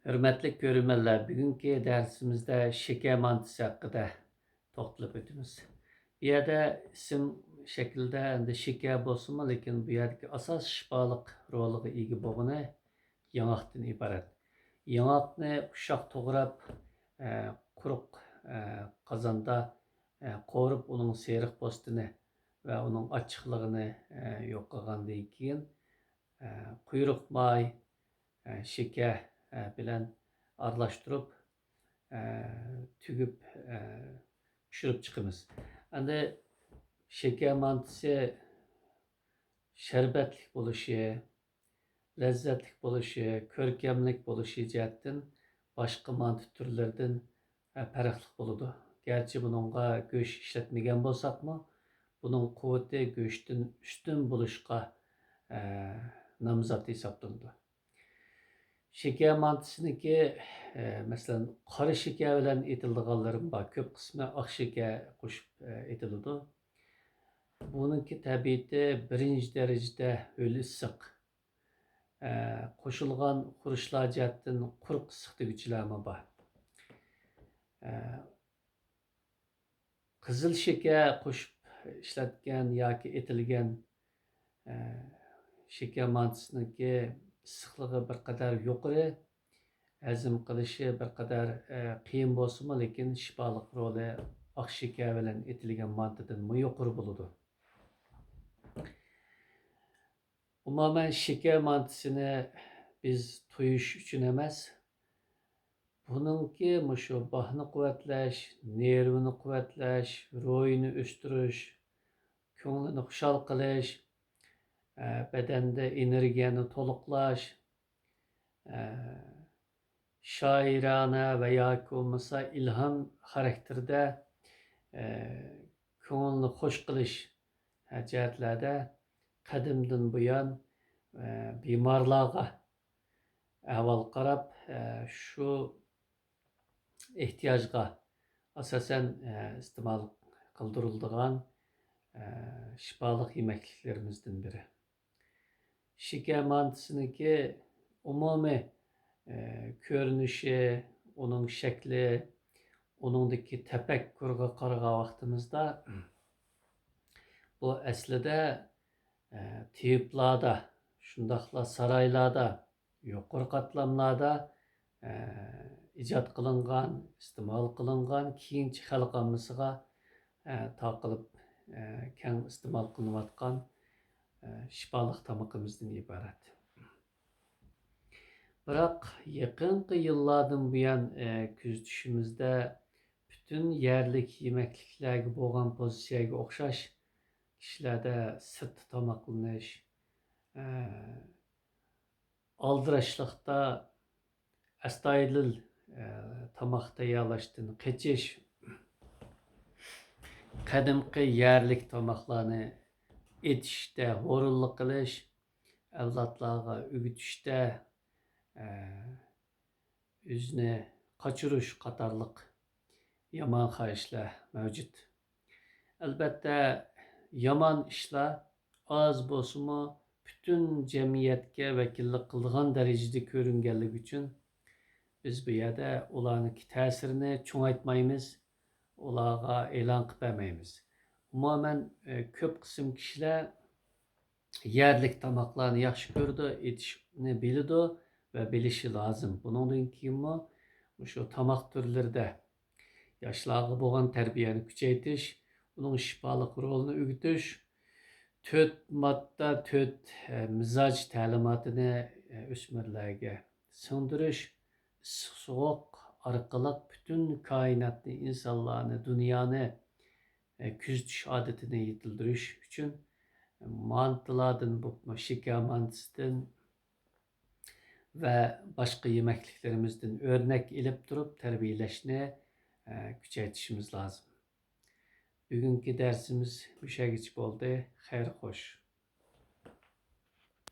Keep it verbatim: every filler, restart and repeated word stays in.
ھۆرمەتلىك كۆرۈرمەنلەر، بۈگۈنكى دەرسىمىزدە شېكەر مانتىسى ھەققىدە توختىلىپ ئۆتىمىز. بۇ يەردە ئىسىم شەكلىدە ئەمدى شېكەر بولسىمۇ، لېكىن بۇ يەردىكى ئاساس شىپالىق رولىغا ئىگە بولغىنى ياڭاقتىن ئىبارەت. ياڭاقنى ئۇششاق توغراپ، ئە، قۇرۇق، ئە، قازاندا، ئە، قورۇپ، ئۇنىڭ سېرىق پوستىنى ۋە ئۇنىڭ ئاچچىقلىقىنى، ئە، يوق قىلغاندىن كېيىن، ئە، قۇيرۇق ماي، ئە، شېكەر، ئە، بىلەن ئارىلاشتۇرۇپ، ئە، تۈگۈپ، ئە، پىشۇرۇپ چىقىمىز. ئەمدى شېكەر مانتىسى شەربەتلىك بولۇشى، لەززەتلىك بولۇشى، كۆركەملىك بولۇشى جەھەتتىن باشقا مانتا تۈرلىرىدىن، ئە، پەرقلىق بولىدۇ. گەرچە بۇنىڭغا گۆش ئىشلەتمىگەن بولساقمۇ، بۇنىڭ قۇۋۋىتى گۆشتىن ئۈستۈن بولۇشقا، ئە، نامزات ھېسابلىنىدۇ. شېكەر مانتىسىنىڭكى، ئە، مەسىلەن، قارا شېكەر بىلەن ئېتىلىدىغانلىرىمۇ بار. كۆپ قىسمى ئاق شېكەر قوشۇپ، ئە، ئېتىلىدۇ. بۇنىڭكى تەبىئىتى بىرىنچى دەرىجىدە ھۆل ئىسسىق. ئە، قوشۇلغان خۇرۇچلار جەھەتتىن قۇرۇق ئىسسىق دېگۈچىلەرمۇ بار. ئە، قىزىل شېكەر قوشۇپ ئىشلەتكەن ياكى ئېتىلگەن، ئە، شېكەر مانتىسىنىڭكى ئىسسىقلىقى بىر قەدەر يۇقىرى، ھەزىم قىلىشى بىر قەدەر، ئە، قىيىن بولسىمۇ، لېكىن شىپالىق رولى ئاق شېكەر بىلەن ئېتىلگەن مانتىدىنمۇ يۇقىرى بولىدۇ. ئومۇمەن شېكەر مانتىسىنى بىز تويۇش ئۈچۈن ئەمەس، بۇنىڭكى مۇشۇ باھنى قۇۋۋەتلەش، نېرۋىنى قۇۋۋەتلەش، روھىنى ئۆستۈرۈش، كۆڭلىنى خۇشال قىلىش، ئە، بەدەندە ئېنېرگىيەنى تولۇقلاش، ئە، شائىرانە ۋە ياكى بولمىسا ئىلھام خاراكتېرىدە، ئە، كۆڭۈلنى خۇش قىلىش، ئە، جەھەتلەردە قەدىمدىن بۇيان، ئە، بىمارلارغا ئەھۋال قاراپ، ئە، شۇ ئېھتىياجغا ئاساسەن، ئە، ئىستېمال قىلدۇرۇلىدىغان، ئە، شىپالىق يېمەكلىكلىرىمىزدىن بىرى. شېكەر مانتىسىنىڭكى ئومۇمىي، ئە، كۆرۈنۈشى، ئۇنىڭ شەكلى، ئۇنىڭدىكى تەپەككۇرغا قارىغان ۋاقتىمىزدا، بۇ ئەسلىدە، ئە، تېۋىپلاردا، شۇنداقلا سارايلاردا، يۇقىرى قاتلاملاردا، ئە، ئىجاد قىلىنغان، ئىستېمال قىلىنغان، كېيىنچە خەلق ئاممىسىغا، ئە، تارقىلىپ، ئە، كەڭ ئىستېمال قىلىنىۋاتقان، ئە، شىپالىق تامىقىمىزدىن ئىبارەت. بىراق، يېقىنقى يىللاردىن بۇيان، ئە، كۆزىتىشىمىزدە پۈتۈن يەرلىك يېمەكلىكلەرگە بولغان پوزىتسىيەگە ئوخشاش، كىشىلەردە سىرتتا تاماقلىنىش، ئە، ئالدىراشلىقتا ئەستايىدىل، ئە، تاماق تەييارلاشتىن قېچىش، قەدىمكى يەرلىك تاماقلارنى ئېتىشتە ھۇرۇنلۇق قىلىش، ئەۋلادلارغا ئۆگىتىشتە، ئە، ئۆزىنى قاچۇرۇش قاتارلىق يامان خاھىشلار مەۋجۇت. ئەلبەتتە، يامان ئىشلار ئاز بولسىمۇ، پۈتۈن جەمئىيەتكە ۋەكىللىك قىلىدىغان دەرىجىدە كۆرۈنگەنلىكى ئۈچۈن، بىز بۇ يەردە ئۇلارنىڭكى تەسىرىنى چوڭايتمايمىز، ئۇلارغا ئېلان قىلىپ بەرمەيمىز. ئومۇمەن، ئە، كۆپ قىسىم كىشىلەر يەرلىك تاماقلارنى ياخشى كۆرىدۇ، ئېتىشنى بىلىدۇ ۋە بىلىشى لازىم. بۇنىڭدىن كېيىنمۇ مۇشۇ تاماق تۈرلىرىدە ياشلارغا بولغان تەربىيەنى كۈچەيتىش، ئۇنىڭ شىپالىق رولىنى ئۆگىتىش، تۆت ماددا، تۆت، ئە، مىزاج تەلىماتىنى، ئە، ئۆسمۈرلەرگە سىڭدۈرۈش، ئىسسىق سوغۇق ئارقىلىق پۈتۈن كائىناتنى، ئىنسانلارنى، دۇنيانى، ئە، كۆزىتىش ئادىتىنى يېتىلدۈرۈش ئۈچۈن مانتىلاردىن، بولۇپمۇ شېكەر مانتىسىدىن ۋە باشقا يېمەكلىكلىرىمىزدىن ئۆرنەك ئېلىپ تۇرۇپ تەربىيەلەشنى، ئە، كۈچەيتىشىمىز لازىم. بۈگۈنكى دەرسىمىز مۇشەگىچە بولدى. خەير خوش.